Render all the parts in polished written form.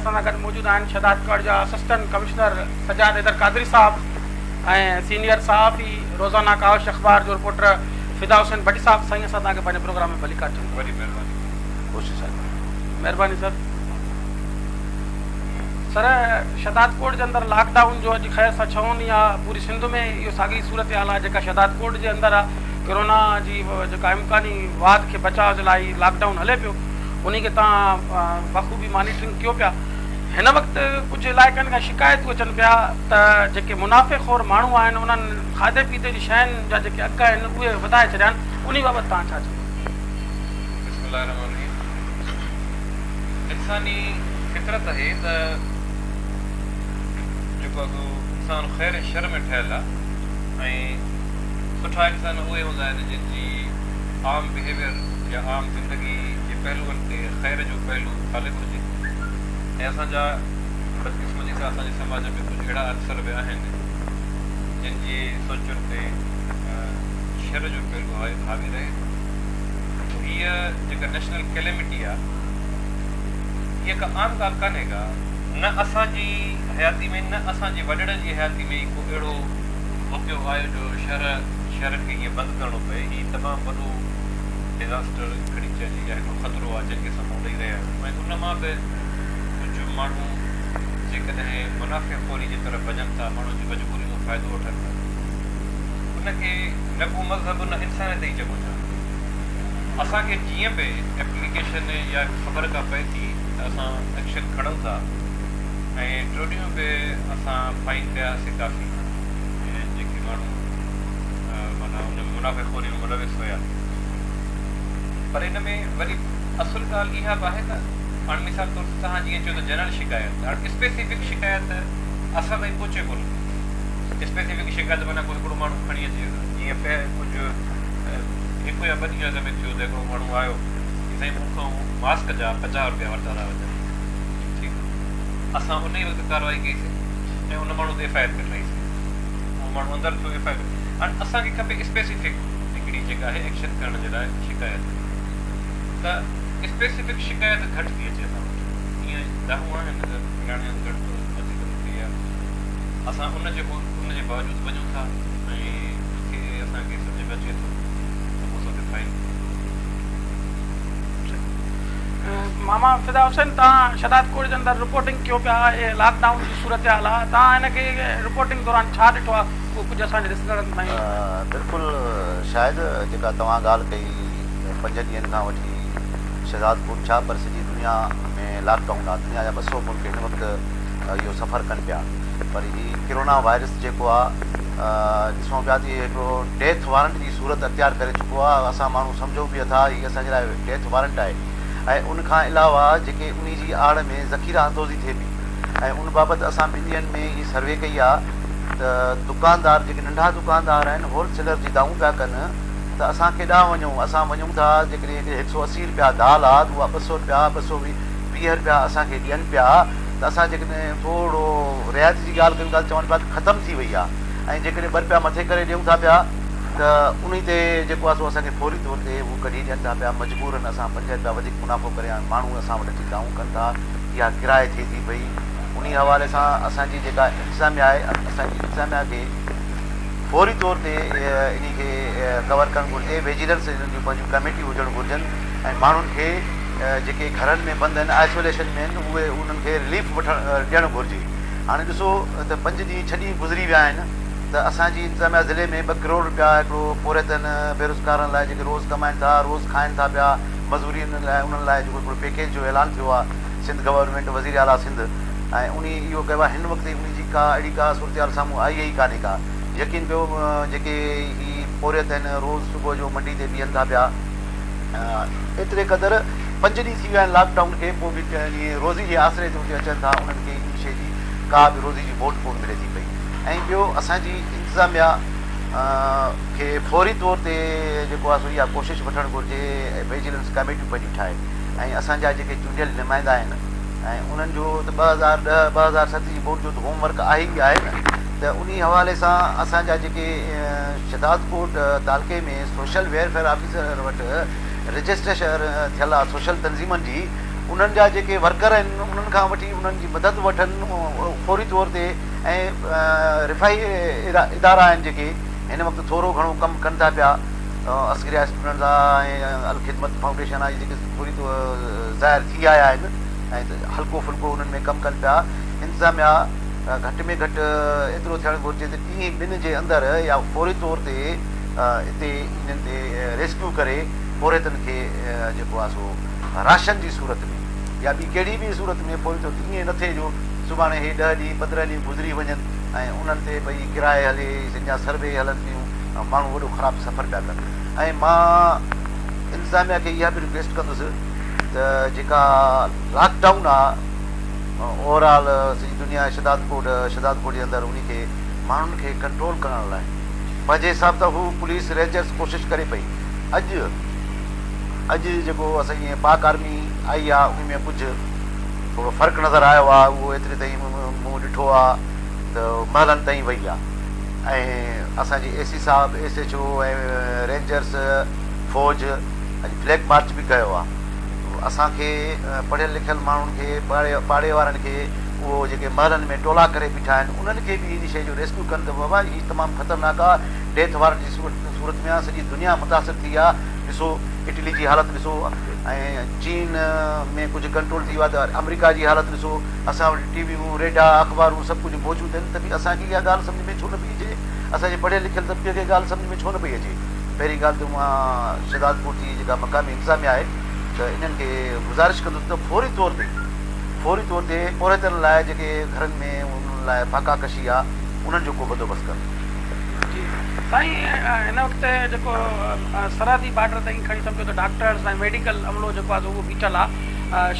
اسان سان گڏ موجود آهن شهدادڪوٽ جا اسسٽنٽ ڪمشنر سجاد حيدر قادري صاحب ۽ سينيئر صحافي روزانه ڪاوش اخبار جو رپورٽر فدا حسين ڀٽي صاحب. سائين اسان توهان کي پنهنجي پروگرام ۾ ڀليڪار چئون ٿا. وڏي مهرباني. ڪوشش آهي. مهرباني سر. سر شهدادڪوٽ جي اندر لاڪ ڊائون جو اڄ خير سان ڇهون ڏينهن آهي. پوري سنڌ ۾ اهو ساڳي صورتحال آهي جيڪا شهدادڪوٽ جي اندر آهي. ڪرونا جي جيڪا امڪاني واڌ کي بچاء جي لاء هي لاڪ ڊائون هلي پيو انهي کي توهان بخوبي مانيٽرنگ ڪيو پيا. هن وقت ڪجهه علائقن کان شڪايتون اچن پيا ته جيڪي منافعي خور ماڻهو آهن انهن کاڌي پيتي جي شين جا جيڪي اگهه آهن اهي وڌائي ڇڏيا آهن انهي بابت توهان ڇا چوندو؟ بسم الله الرحمٰن الرحيم انساني فطرت اهي ته جيڪو آهي سو انسان خير ۽ شر ۾ ٺهيل آهي ۽ سٺا انسان اهي هوندا آهن جن جي عام بهيويئر يا عام زندگي جي پهلوئن تي خير جو پهلو غالب هجي ۽ اسان جا بدقسمتي سان اسان جي سماج ۾ ڪجهه اهڙا عنصر به آهن جن جي سوچن تي شر جو پهلو حاوي رهي ٿو. پوء هيء جيڪا نيشنل ڪيليمٽي آ هيء ڪا عام ڳالهه ڪانهي ڪا. نه اسان جي حياتي ۾ نه اسان جي وڏڙن جي حياتي ۾ ئي ڪو اهڙو موقعو آيو جو شهر شهرن کي ائين بند ڪرڻو پئي. هي تمام وڏو ڊزاسٽر کڻي چئجي يا هڪڙو خطرو آ جنهن کي اسان منهن ڏئي رهيا آهيون ۽ ان مان به ڪجهه ماڻهو جيڪڏهن منافع خوري جي طرف وڃن ٿا، ماڻهن جي مجبوري مان فائدو وٺن ٿا، ان کي نه ڪو مذهب نه انسانيت ئي چڱو چوندي. اسان کي جيئن به ايپليڪيشن يا خبر ڪا پئي ٿي ته اسان ايڪشن کڻون ٿا ۽ ٽيون ڏينهن به اسان فائن ڪيا سي ڪافي جيڪي ماڻهو معنيٰ ان ۾ منافع خوري ۾ ملوث هيا. پر ان ۾ وري اصل ڳالهه اها به آهي ته هاڻ مثال طور تي توهان جيئن چيو ته جنرل شڪايت هاڻ اسپيسيفڪ شڪايت اسان تائين پهچي ڪونه ٿي. اسپيسيفڪ شڪايت معنيٰ ڪو هڪڙو ماڻهو کڻي اچي جيئن ڪجهه هڪ يا ٻه ڏينهن اڳ ۾ ٿيو ته هڪڙو ماڻهو آيو چي سائين مون کان ماسڪ جا 50 روپيا ورتا ٿا وڃن. ٺيڪ اسان ان ئي وقت ڪارروائي ڪئي سين ۽ ان ماڻهو تي ايف I R ڪٽرائي سين. اهو ماڻهو اندر ٿيو ايف I R هاڻ اسان کي کپي اسپيسيفڪ هڪڙي جيڪا آهي ايڪشن ڪرڻ جي لاء شڪايت ته اسپيسيفڪ شڪايت گهٽ ٿي اچي اسان وٽ ائين دانهون آهن ته فلاڻي هنڌ گهٽ ٿو وڌيڪ ٿو ٿئي يا اسان ان جي ان جي باوجود وڃون ٿا ۽ جٿي اسان کي سمجهه ۾ اچي ٿو ته پوء اسان کي فائن ماما فدا حسين توهان شھداد ڪوٽ جي اندر رپورٽنگ ڪيو پيا اهي لاڪ ڊائون جي صورتحال آ توهان هن کي رپورٽنگ دوران ڇا ڏٺو آ اهو ڪجهه اسان جي ڏسندڙن تائين. بلڪل شاهد جيڪا توهان ڳالهه ڪئي پنجن ڏينهن کان وٺي شھداد ڪوٽ ڇا پر سڄي دنيا ۾ لاڪ ڊائون آ دنيا جا 200 ملڪ هن وقت اهو سفر ڪن پيا پر هي ڪرونا وائرس جيڪو آ ڏسون پيا ته هي هڪڙو ڊيٿ وارنٽ جي صورت اختيار ڪري چڪو آ اسان ماڻهو سمجهون به اٿا هي اسان جي لاء ڊيٿ وارنٽ آهي ۽ ان کان علاوه جيڪي انهي جي آڙ ۾ ذخيره اندوزي ٿئي پئي ۽ ان بابت اسان ٻن ڏينهن ۾ هي سروي ڪئي آ ته دڪاندار جيڪي ننڍا دڪاندار آهن هول سيلر جي دانهون پيا ڪن ته اسان ڪيڏانهن وڃون اسان وڃون ٿا جيڪڏهن 180 رپيا دال آ ته اها 200 رپيا 220 رپيا اسان کي ڏين پيا ته اسان جيڪڏهن ٿورو رعايت جي ڳالهه ڪيون ٿا ته چون پيا ته ختم ٿي وئي آ ۽ جيڪڏهن ٻه رپيا مٿي ڪري ڏيون ٿا پيا ته انهي تي جيڪو آ سو اسان کي فوري طور تي هو ڪڍي ڏين ٿا پيا مجبورن اسان 5 رپيا وڌيڪ منافعو ڪري هاڻي ماڻهو اسان وٽ اچي دانهون ڪن ٿا اها ڪرائي ٿئي ٿي پئي انهي حوالي سان اسان جي جيڪا انتظاميا آهي اسان جي انتظاميا کي فوري طور تي انهي کي ڪور ڪرڻ گهرجي ويجيلنس انهن جون پنهنجون ڪميٽيون هجڻ گهرجن ۽ ماڻهن کي جيڪي گهرن ۾ بند آهن آئسوليشن ۾ آهن اهي انهن کي رليف وٺڻ ڏيڻ گهرجي هاڻي ڏسو ته پنج ڏينهن ڇهه ڏينهن گذري ويا آهن ته اسان جي انتظاميا ضلعي ۾ 2 ڪروڙ رپيا هڪڙو پورهيتن بيروزگارن لاء جيڪي روز ڪمائن ٿا روز کائن ٿا پيا مزوري انهن لاء انهن لاء جيڪو هڪڙو پيڪيج جو اعلان ٿيو آهي سنڌ گورنمينٽ وزير اعليٰ سنڌ ۽ انهي اهو ڪيو آهي هن وقت انهي جي ڪا اهڙي ڪا صورتحال سامهون آئي ئي ڪانهي ڪا يقين ڪيو جيڪي هي پورهيت آهن روز صبح جو منڊي تي بيهن ٿا پيا ايتري قدر پنج ڏينهن ٿي ويا آهن لاڪ ڊائون کي پوء به ائين روزي جي آسري تي اتي اچن ٿا انهن کي ان شيء جي ڪا به روزي جي موٽ ڪونه ملي ٿي پئي ۽ ٻيو اسان جي انتظاميا کي فوري طور تي جيڪو آهي سو اها ڪوشش وٺڻ گهرجي ويجيلنس ڪميٽيون پنهنجون ٺاهي ۽ اسان جا جيڪي چونڊيل نمائندا آهن ۽ انهن جو ته 2010 2007 جي بورڊ جو ته هوم ورڪ آهي ئي آهي نه ته انهي حوالي سان اسان جا جيڪي شھدادڪوٽ تعلقي ۾ سوشل ويلفيئر آفيسر وٽ رجسٽريشن ٿيل آهي سوشل تنظيمن جي. انهن جا جيڪي ورڪر آهن انهن کان وٺي انهن جي مدد وٺن فوري طور تي ۽ رفاهي ادارا آهن جيڪي هن وقت ٿورو گهڻو ڪم ڪن ٿا پيا عسڪريا اسٽوڊنٽس آ ۽ الخدمت فائونڊيشن آ جيڪي فوري طور ظاهر ٿي آيا آهن ۽ هلڪو ڦلڪو انهن ۾ ڪم ڪن پيا انتظاميا گهٽ ۾ گهٽ ايترو ٿيڻ گهرجي ته ڏينهن ٻن جي اندر يا فوري طور تي اتي انهن تي ريسڪيو ڪري پورهيتن کي جيڪو آهي سو راشن جي صورت ۾ يا ٻي ڪهڙي به صورت ۾ فوري طور تي ائين نه ٿئي جو سڀاڻي هي ڏهه ڏينهن 15 ڏينهن گذري وڃن ۽ انهن تي ڀئي ڪرائي هلي جن جا سروي هلن پيون ۽ ماڻهو وڏو خراب سفر پيا ڪن ۽ مان انتظاميا کي اها به رڪويسٽ ڪندس ته جيڪا لاڪ ڊائون آ اوور آل سڄي دنيا شھدادڪوٽ شھدادڪوٽ جي اندر انهي کي ماڻهن کي ڪنٽرول ڪرڻ لاء پنهنجي حساب سان هو پوليس رينجرس ڪوشش ڪري پئي اڄ اڄ جيڪو اسان جي پاڪ آرمي آئي آ انهي ۾ ڪجهه ٿورو فرق نظر آيو آ اهو ايتري تائين مون ڏٺو آ ته محلن تائين وئي آ ۽ اسان جي اي سي صاحب ايس ايڇ او ۽ رينجرس فوج اڄ فليگ مارچ به ڪيو آ اسان کي پڙهيل لکيل ماڻهن کي پاڙي پاڙي وارن کي اهو جيڪي محلن ۾ ٽولا ڪري بيٺا آهن انهن کي به ان شيء جو ريسڪيو ڪن ته بابا هي تمام خطرناڪ آ ڊيٿ وارنٽ جي صورت ۾ آ سڄي دنيا متاثر ٿي آ ڏسو اٽلي جي حالت ڏسو ۽ چين ۾ ڪجهه ڪنٽرول ٿي ويو آ ته آمريڪا جي حالت ڏسو اسان وٽ ٽي ويون ريڊا اخبارون سڀ ڪجهه موجود آهن ته به اسان کي اها ڳالهه سمجهه ۾ ڇو نه پئي اچي اسان جي پڙهيل لکيل طبقي کي ڳالهه سمجهه ۾ ڇو نه پئي اچي پهرين ڳالهه ته مان شهدادپور جي جيڪا مقامي انتظاميا آهي ته انهن کي گذارش ڪندس ته فوري طور تي فوري طور تي پورهيتن لاء جيڪي گهرن ۾ انهن لاء فاقا ڪشي آ انهن جو ڪو بندوبست ڪن. جي سائين هن وقت جيڪو سرحدي بارڊر تائين کڻي سمجهو ته ڊاڪٽرز ۽ ميڊيڪل عملو جيڪو آهي سو اهو بيٺل آ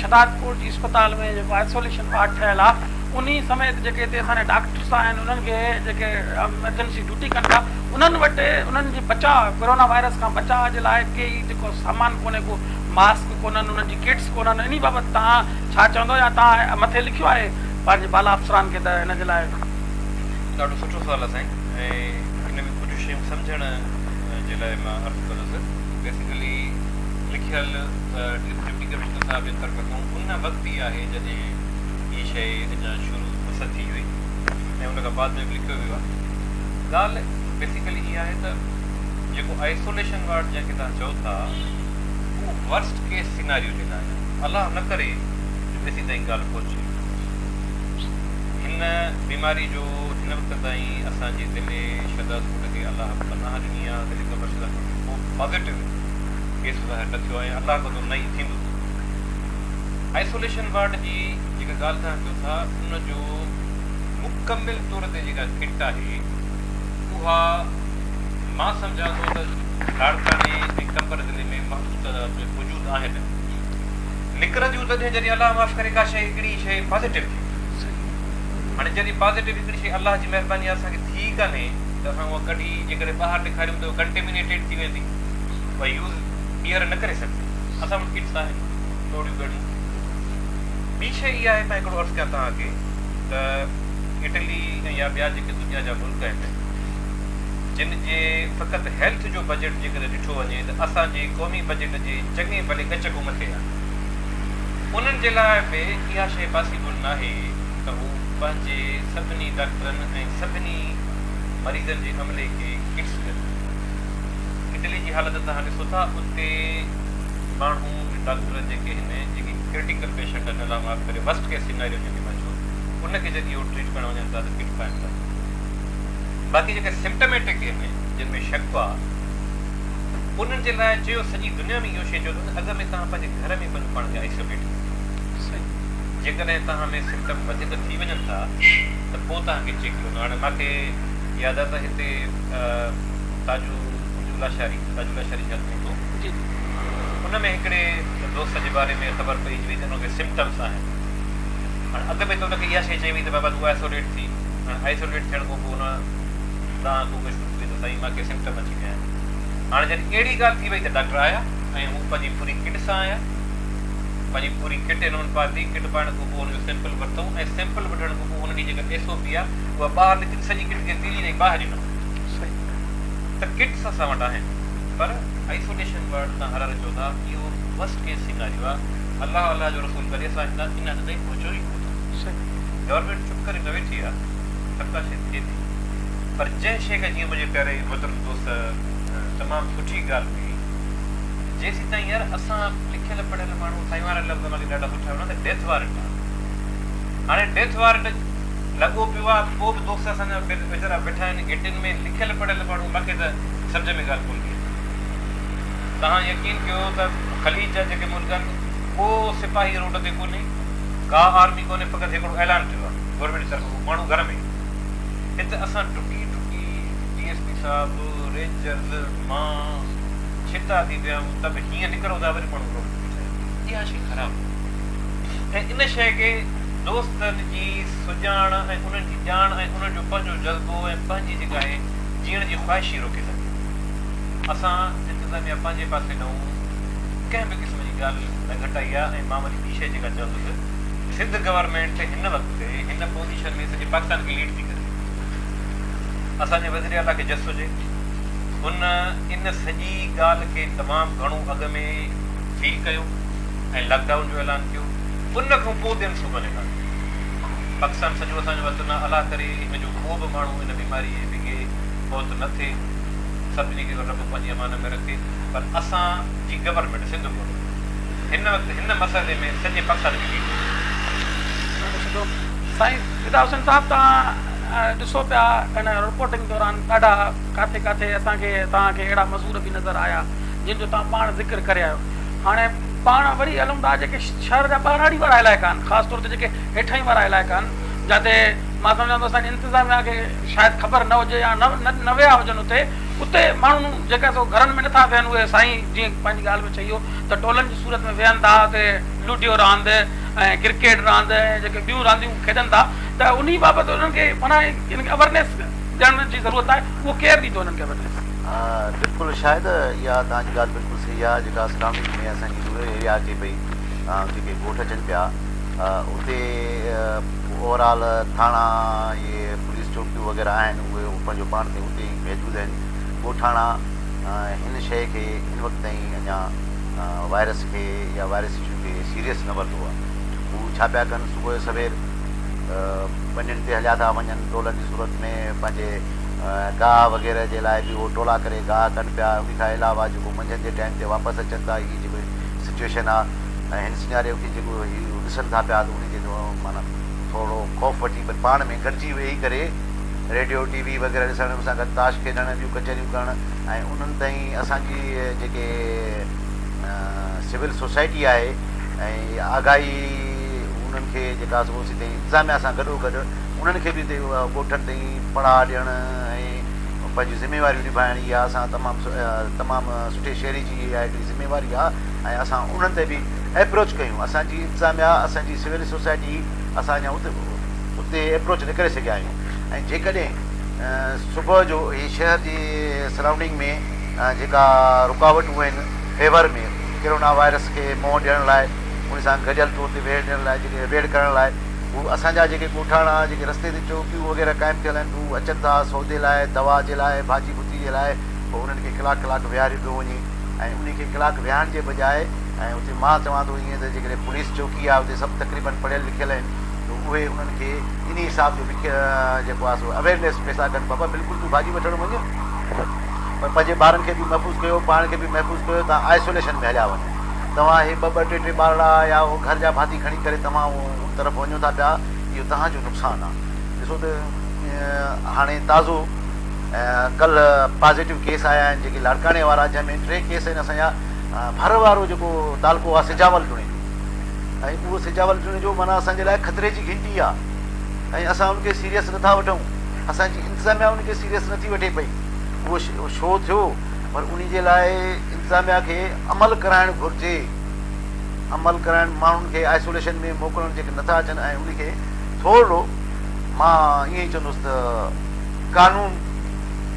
شھدادڪوٽ جي اسپتال ۾ جيڪو آئسوليشن وارڊ ٺهيل آ انهي سميت جيڪي هتي اسان جا ڊاڪٽرس آهن انهن کي جيڪي ايمرجنسي ڊيوٽي ڪن ٿا انهن وٽ انهن جي بچاء ڪورونا وائرس کان بچاء جي لاء ڪي ئي جيڪو سامان ڪونهي ڪو ماسڪ ڪونهن انهن جي ڪٽس ڪونهن انهي بابت توهان ڇا چوندو يا توهان مٿي لکيو آهي پنهنجي بالا افسران کي ته ان جي لاء. ڏاڍو سٺو سوال آهي سائين ۽ ان ۾ ڪجهه شيون سمجهڻ جي لاء مان عرض ڪندس بيسيڪلي لکيل ته ڊپٽي ڪمشنر صاحب جي طرف کان ان وقت ئي آهي جڏهن هي شيء اڃا شروع مس ٿي هئي ۽ ان کان بعد ۾ به لکيو ويو آهي ڳالهه بيسيڪلي اها آهي ته جيڪو آئسوليشن وارڊ جنهن کي توهان چئو ٿا اهو ورسٽ ڪيس سيناريو جي لاء آهي. الله نه ڪري جو ايسي تائين ڳالهه پهچي. هن بيماري جو هن وقت تائين اسان جي ضلعي شهدادڪوٽ کي الله پناهه ڏني آهي ضلعي قمبر شهدادڪوٽ ۾ ڪو به پازيٽو ڪيس ظاهر نه ٿيو آهي ۽ الله ڪندو نه ئي ٿيندو. آئسوليشن وارڊ جي جيڪا ڳالهه توهان ڪيو ٿا ان جو مڪمل طور تي جيڪا ڪٽ آهي اها مان سمجهان ٿو ته لاڙڪاڻي ۽ قمبر ضلعي ۾ محدود تعداد ۾ موجود آهن. نڪرنديون تڏهن جڏهن الله معاف ڪري ڪا شيء هڪڙي شيء پازيٽو ٿي. هاڻي جڏهن پازيٽو هڪڙي شيء الله جي مهرباني اسان کي ٿي ئي ڪانهي ته اسان اها ڪڍي جيڪڏهن ٻاهر ڏيکاريون ته ڪنٽيمينيٽيڊ ٿي ويندي اها يوز ٻيهر نه ڪري سگهبي. اسان وٽ ڪٽس آهن ٿوريون گهڻيون. ٻي شيء اها آهي مان هڪڙو عرض ڪيان توهان کي ته اٽلي ۽ يا ٻيا جيڪي دنيا جا ملڪ آهن جن جي فقط هيلٿ جو بجيٽ جيڪڏهن ڏٺو وڃي ته اسان جي قومي بجيٽ جي چڱي ڀلي ڳچ کان مٿي آهي انهن جي لاء به اها شيء پاسيبل ناهي ته هو پنهنجي سڀني ڊاڪٽرن ۽ سڀني مريضن جي عملي کي ڪٽس ڏين. اٽلي جي حالت توهان ڏسو ٿا اتي ماڻهو ڊاڪٽر جيڪي هن جيڪي ڪرٽيڪل پيشنٽ آهن الله معاف ڪري ورسٽ ڪيس سيناريو جنهن کي مان چيو ان کي جڏهن اهو ٽريٽ ڪرڻ وڃن ٿا ته ڪٽ پائن ٿا باقي جيڪي سمپٽميٽڪ آهن جن ۾ شڪ آ انهن جي لاء چيو سڄي دنيا ۾ اهو شي چيو اٿن اڳ ۾ توهان پنهنجي گهر ۾ پنهنجو پاڻ کي آئسوليٽ ڪيو جيڪڏهن توهان ۾ سمپٽم وڌيڪ ٿي وڃن ٿا ته پوء توهان کي چيڪ ڪيو ويندو هاڻي مان کي ياد آ ته هتي تاجو لاشاري تاجو لاشاري شايد هوندو ان ۾ هڪڙي دوست جي باري ۾ خبر پئجي وئي ته ان کي سمپٽمس آهن هاڻ اڳ ۾ ته ان کي اها شيء چئي وئي ته بابا تون آئسوليٽ ٿي، هاڻ آئسوليٽ ٿيڻ کان پوء ان دانهن ڪوڪ شروع ٿي وئي ته سائين مان کي سمپٽم اچي ويا آهن. هاڻ جڏهن اهڙي ڳالهه ٿي وئي ته ڊاڪٽر آيا ۽ هو پنهنجي پوري ڪٽ سان آيا، پنهنجي پوري ڪٽ هنن پاتي، ڪٽ پائڻ کان پوء هن جو سيمپل ورتائون ۽ سيمپل وٺڻ کان پوء هن جي جيڪا ايس او پي آهي اها ٻاهر نڪري سڄي ڪٽ کي تيلي ڏئي باهه ڏنائون. ته ڪٽس اسان وٽ آهن پر آئسوليشن وارڊ تان هر هر چئو ٿا اهو ورسٽ ڪيس سيناريو آهي. الله الله جو رسول ڪري اسان هن ان حد تائين پهچون ئي ڪونه. گورنمينٽ چپ ڪري نه ويٺي آ، سڀ ڪا شيء ٿئي ٿي پر جنهن شيء کي جيئن منهنجي پياري محترم دوست تمام سٺي ڳالهه ڪئي جيسيتائين يار اسان لکيل پڙهيل ماڻهو سائين وارا لفظ مان کي ڏاڍا سٺا وڻيا ته ڊيٿ وارنٽ آ هاڻي ڊيٿ وارنٽ لڳو پيو آ پوء به دوست اسان جا ويچارا ويٺا آهن گهٽين ۾ لکيل پڙهيل ماڻهو مان کي ته سمجهه ۾ ڳالهه ڪونه ٿي اچي. توهان يقين ڪيو ته خليج جا جيڪي ملڪ آهن ڪو سپاهي روڊ تي ڪونهي ڪا آرمي ڪونهي فقط هڪڙو اعلان ٿيو آهي گورنمينٽ جي طرفان ماڻهو گهر ۾ هت اسان ڊڪي ڊڪي ڊي ايس پي صاحب رينجرز مان ڇتا ٿي پيا آهيون ته به هيئن نڪرون ٿا وري ماڻهو روڊ تي بيٺا آهن اها شي خراب آهي ۽ ان شي کي دوستن جي سڄاڻ ۽ انهن جي ڄاڻ ۽ انهن جو پنهنجو جذبو ۽ پنهنجي جيڪا آهي جيئڻ جي خواهش ئي روڪي سگهي ٿي. اسان انتظاميا پنهنجي پاسي ڏانهن ڪنهن به قسم جي ڳالهه نه گهٽائي آهي ۽ مان وري ٻي شيء جيڪا چوندس سنڌ گورنمينٽ هن وقت هن پوزيشن ۾ سڄي پاڪستان کي ليڊ ٿي ڪري. اسان جي وزير اعليٰ کي جس هجي هن ان سڄي ڳالهه کي تمام گهڻو اڳ ۾ فيل ڪيو ۽ لاڪ ڊائون جو اعلان ڪيو ان کان پوء ٻين صوبن اعلان ڪيو. پاڪستان سڄو اسان جو وطن آ الله ڪري هن جو ڪو به ماڻهو ان بيماري جي وگهي فوت نه ٿئي سڀني کي رب پنهنجي امان ۾ رکي پر اسان جي گورنمينٽ سنڌ گورنمينٽ هن وقت هن مسئلي ۾ سڄي پاڪستان کي ليڊ ٿي ڪري. سائين فدا حسين صاحب توهان ڏسو پيا ان رپورٽنگ دوران ڏاڍا ڪاٿي ڪاٿي اسان کي توهان کي اهڙا مزور به نظر آيا جن جو توهان پاڻ ذڪر ڪري آيو هاڻي پاڻ وري هلون ٿا جيڪي شهر جا ٻهراڙي وارا علائقا آهن خاص طور تي جيڪي هيٺائين وارا علائقا آهن جاتي مان سمجهان ٿو اسان جي انتظاميا کي شايد خبر نه هجي يا نه ويا هجن اتي اتي ماڻهو جيڪا سو گهرن ۾ نٿا ويهن اهي سائين جيئن پنهنجي ڳالهه ۾ چئي ويو ته ٽولن جي صورت ۾ ويهن ٿا اتي لوڊيو راند ۽ ڪرڪيٽ راند ۽ جيڪي ٻيون رانديون کيڏن ٿا ته انهي بابت انهن کي معنيٰ انهن کي اويرنيس ڏيڻ جي ضرورت آهي اهو ڪير ڏيندو انهن کي اويرنيس. بلڪل شاهد اها توهان جي ڳالهه بلڪل صحيح آهي جيڪا سرائونڊنگ ۾ اسان جي رورل ايريا اچي پئي جيڪي ڳوٺ اچن پيا اتي اوور آل ٿاڻا اهي پوليس چوڪيون وغيره آهن اهي پنهنجو پاڻ تي اتي ئي محدود آهن ڳوٺاڻا هن شيء کي هن وقت تائين اڃا وائرس کي يا وائرس اشو کي سيريس نه ورتو آهي هو ڇا پيا ڪن صبح جو سوير ٻنين تي هليا ٿا وڃن ٽولن جي صورت ۾ پنهنجي گاهه وغيره جي لاء به اهو ٽولا ڪري گاهه ڪن پيا ان کان علاوه جيڪو منجهند جي ٽائيم تي واپس اچن ٿا هي جيڪو سچويشن آهي ۽ هن سيناريو کي جيڪو هي ڏسن ٿا پيا ته انهي جي معنيٰ ٿورو خوف وٺي پر پاڻ ۾ گڏجي ويهي ڪري ريڊيو ٽي وي وغيره ڏسڻ ان سان گڏ تاش کيڏڻ ٻيون ڪچهريون ڪرڻ ۽ انهن تائين اسان جي جيڪي سول سوسائٽي آهي ۽ آگاهي انهن کي جيڪا سو تائين انتظاميا سان گڏو گڏ انهن کي به ڳوٺن تائين پڙها ڏيڻ ۽ پنهنجون ذميواريون نڀائڻ اها اسان تمام تمام سٺي شهري جي اها هڪڙي ذميواري آهي ۽ اسان انهن تي به ايپروچ ڪيون اسان جي انتظاميا اسان جي سول سوسائٽي اسان اڃا اتي اتي ايپروچ نه ڪري سگهيا آهيون ۽ جيڪڏهن صبح جو هي شهر جي سرائونڊنگ ۾ جيڪا رڪاوٽون آهن فيور ۾ ڪرونا وائرس کي منهن ڏيڻ لاء ان سان گڏيل طور تي ويڙهه ڏيڻ لاء جيڪي ويڙهه ڪرڻ لاء هو اسان جا جيڪي ڳوٺاڻا جيڪي رستي تي چوڪيون وغيره قائم ٿيل آهن هو اچن ٿا سودي لاء دوا جي لاء ڀاڄي ڀتي جي لاء پوء انهن کي ڪلاڪ ڪلاڪ ويهاريو پيو وڃي ۽ انهي کي ڪلاڪ ويهارڻ جي بجاء ۽ اتي مان چوان ٿو ائين ته جيڪڏهن پوليس چوڪي آهي اتي سڀ تقريبن پڙهيل لکيل آهن ته اهي انهن کي انهي حساب جو لکي جيڪو آهي سو اويرنيس پيسا ڪن بابا بلڪل تون ڀاڄي وٺڻ وڃ پر پنهنجي ٻارن کي به محفوظ ڪيو پاڻ کي به محفوظ ڪيو توهان آئسوليشن ۾ هليا وڃو توهان هي ٻه ٻه ٽي ٽي ٻارڙا يا اهو گهر جا ڀاتي کڻي ڪري توهان ان طرف وڃو ٿا پيا اهو توهان جو نقصان آهي ڏسو ته هاڻي تازو ڪلهه پازيٽو ڪيس آيا آهن جيڪي لاڙڪاڻي وارا جنهن ۾ ٽي ڪيس آهن اسان جا ڀر وارو جيڪو تعلقو آهي سجاول جوڻيجو ۽ اهو سجاول جوڻيجو معنيٰ اسان جي لاء خطري جي گهنٽي آهي ۽ اسان ان کي سيريس نٿا وٺون اسان جي انتظاميا ان کي سيريس نٿي وٺي پئي اهو شو ٿيو پر ان جي لاء انتظاميا کي عمل ڪرائڻ گهرجي عمل ڪرائڻ ماڻهن کي آئسوليشن ۾ موڪلڻ جيڪي نٿا اچن ۽ ان کي ٿورڙو مان ائين ئي چوندس ته قانون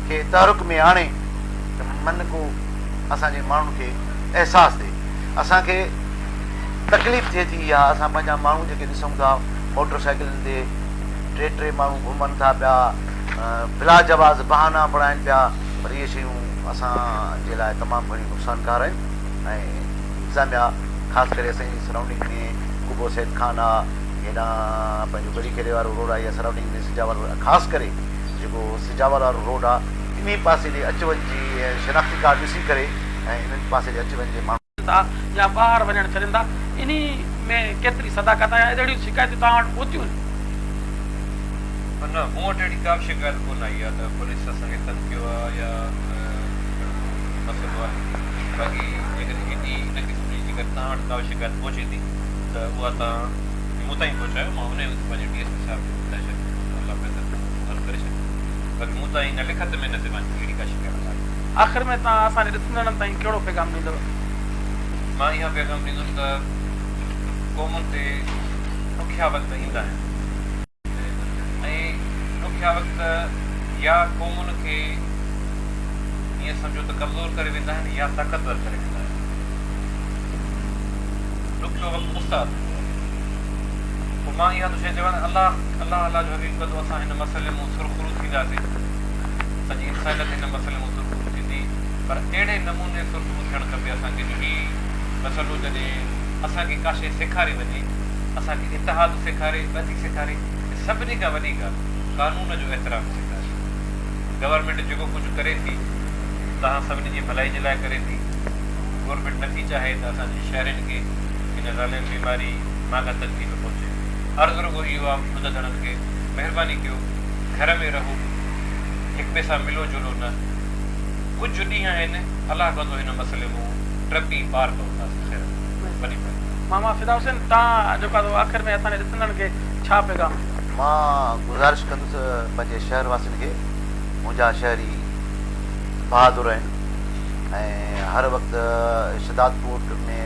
کي تحرڪ ۾ آڻي ته من ڪو اسان جي ماڻهن کي احساس ٿئي. اسان کي تڪليف ٿئي ٿي اها اسان پنهنجا ماڻهو جيڪي ڏسون ٿا موٽر سائيڪلن تي ٽي ٽي ماڻهو گهمن ٿا پيا بلا جواز بهانا بڻائن پيا پر اهي شيون اسان جي لاء تمام گهڻيون نقصانڪار آهن ۽ انتظاميا خاص ڪري اسان جي سرائونڊنگ ۾ قبو سيد خان آ هيڏانهن پنهنجو ڳڙهي کيڙي وارو روڊ آ يا سرائونڊنگ ۾ سجاول روڊ خاص ڪري جيڪو سجاول وارو روڊ آ انهي پاسي ڏي اچ وڃ جي شناختي ڪارڊ ڏسي ڪري ۽ انهن پاسي ڏي اچ وڃ جي ماڻهن. ٿا يا ٻاهر وڃڻ ڇڏين ٿا انهي ۾ ڪيتري صداقت آهي يا اهڙيون شڪايتون توهان وٽ پهتيون آهن؟ نه مون وٽ اهڙي ڪا به شڪايت ڪونه آئي آهي ته پوليس اسان کي تنگ ڪيو آهي يا اهڙو ڪو مسئلو آهي باقي جيڪڏهن ايڏي ان قسم جي جيڪڏهن توهان وٽ ڪا به شڪايت پهچي ٿي ته اها توهان مون تائين پهچايو مان انهي وقت پنهنجي ڊي ايس پي صاحب کي ٻڌائي ڇڏيندس الله بهتر حل ڪري ڇڏيندو باقي مون تائين نه لکت ۾ نه زباني اهڙي ڪا شڪايت نه آئي. آخر ۾ توهان اسان جي ڏسندڙن تائين ڪهڙو پيغام ڏيندؤ؟ مان اها پيغام ڏيندس ته قومن تي ڏکيا وقت ايندا آهن ۽ ڏکيا وقت يا قومن کي ائين سمجهو ته ڪمزور ڪري ويندا آهن يا طاقتور ڪري ويندا آهن. ڏکيو وقت استاد هوندو آهي. پوء مان اها ٿو شيء چوان ته الله الله الله جو حبيب ڪندو اسان هن مسئلي مون سرخرو ٿينداسين. سڄي انسانيت هن مسئلي مان سرخرو ٿيندي پر اهڙي نموني سرخرو ٿيڻ کپي اسان کي جو هي مسئلو جڏهن اسان کي ڪا شيء سيکاري وڃي، اسان کي اتحاد سيکاري، ٻڌي سيکاري ۽ سڀني کان وڏي ڳالهه قانون جو احترام سيکاري. گورنمينٽ جيڪو ڪجهه ڪري ٿي توهان سڀني جي ڀلائي جي لاء ڪري ٿي. گورنمينٽ نٿي چاهي ته اسان جي شهرين کي هن ظالم بيماري مان ڪا تڪليف پهچي. عرض رڳو اهو آهي ٻڌندڙن کي مهرباني ڪيو گهر ۾ رهو. هڪ ٻئي سان ملو جلو نه. ڪجهه ڏينهن آهن الله ڪندو هن مسئلي مون ٽپي پار پونداسين خير وڏي مهرباني. ماما فدا حسين تان جيڪو آهي سو آخر ۾ اسان جي ڏسندڙن کي ڇا پيغام ڏيندو. مان گذارش ڪندس پنهنجي شهر واسين کي منهنجا شهري بهادر آهن ۽ هر وقت شھدادڪوٽ ۾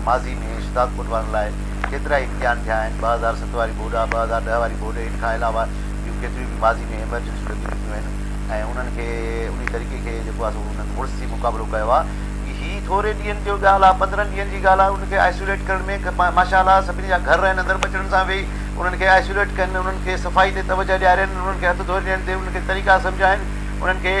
ماضي ۾ شھدادڪوٽ وارن لاء ڪيترائي امتحان ٿيا آهن 2007 واري ٻوڏ آ 2010 واري ٻوڏ ان کان علاوه ٻيون ڪيتريون به ماضي ۾ ايمرجنسيون لڳي چڪيون آهن ۽ انهن کي انهي طريقي کي جيڪو آهي سو انهن مڙس ٿي مقابلو ڪيو آهي هي ٿوري ڏينهن جو ڳالهه آهي 15 ڏينهن جي ڳالهه آهي ان کي آئسوليٽ ڪرڻ ۾ ماشاء الله سڀني جا گهر آهن اندر ٻچڙن سان ويهي انهن کي آئسوليٽ ڪن انهن کي صفائي تي توجهه ڏيارين انهن کي هٿ ڌوئي ڏيڻ تي انهن کي طريقا سمجهائين انهن کي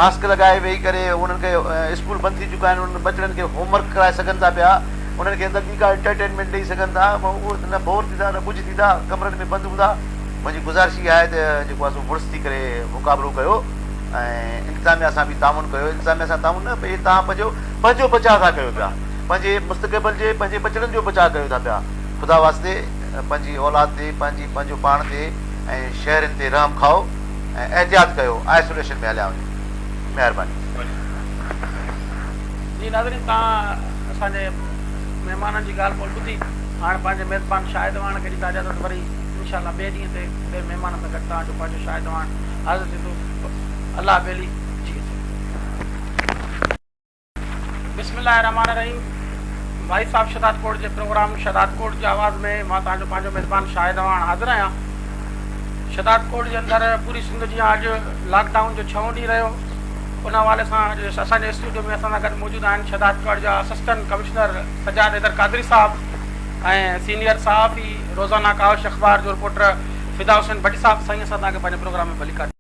ماسڪ لڳائي ويهي ڪري انهن کي اسڪول بند ٿي چڪا آهن انهن ٻچڙن کي هوم ورڪ ڪرائي سگهن ٿا پيا انهن کي اندر ٻي ڪا انٽرٽينمينٽ ڏئي سگهن ٿا اهو نه بور ٿيندا نه ڪجهه ٿيندا ڪمرن ۾ بند هوندا منهنجي گذارش اها آهي ته جيڪو آهي سو مڙس ٿي ڪري مقابلو ڪيو ۽ انتظاميا سان به تعاون ڪيو انتظاميا سان تعاون نه ڀئي توهان پنهنجو پنهنجو بچاء ٿا ڪيو پيا پنهنجي مستقبل جي پنهنجي ٻچڙن جو بچاء ڪيو ٿا پيا خدا واسطي پنهنجي اولاد تي پنهنجي پنهنجو پاڻ تي ۽ شهرين تي رحم کائو ۽ احتياط ڪيو آئسوليشن ۾ هليا وڃو مهرباني. جي ناظرين توهان اسان جي مهمانن جي ڳالهه ٻولهه ٻڌي هاڻ پنهنجي ميزبان شاهد واڻ کي ڏيندا اجازت وري انشاء الله ٻئي ڏينهن تي ٻئي مهمان سان گڏ توهان جو پنهنجو شاهد واڻ حاضر ٿيندو الله ٻيلي جي سر. بسم الله الرحمٰن الرحيم وائس آف شھدادڪوٽ جي پروگرام شھدادڪوٽ جي آواز ۾ مان توهان جو پنهنجو ميزبان شاهد اعواڻ حاضر آهيان شھدادڪوٽ جي اندر پوري سنڌ جيان اڄ لاڪ ڊائون جو ڇهون ڏينهن رهيو ان حوالي سان اڄ اسان جي اسٽوڊيو ۾ اسان سان گڏ موجود آهن شھدادڪوٽ جا اسسٽنٽ ڪمشنر سجاد حيدر قادري صاحب ۽ سينيئر صحافي روزانه ڪاوش اخبار جو رپورٽر فدا حسين ڀٽي صاحب سائين اسان توهان کي پنهنجي پروگرام ۾ ڀليڪار.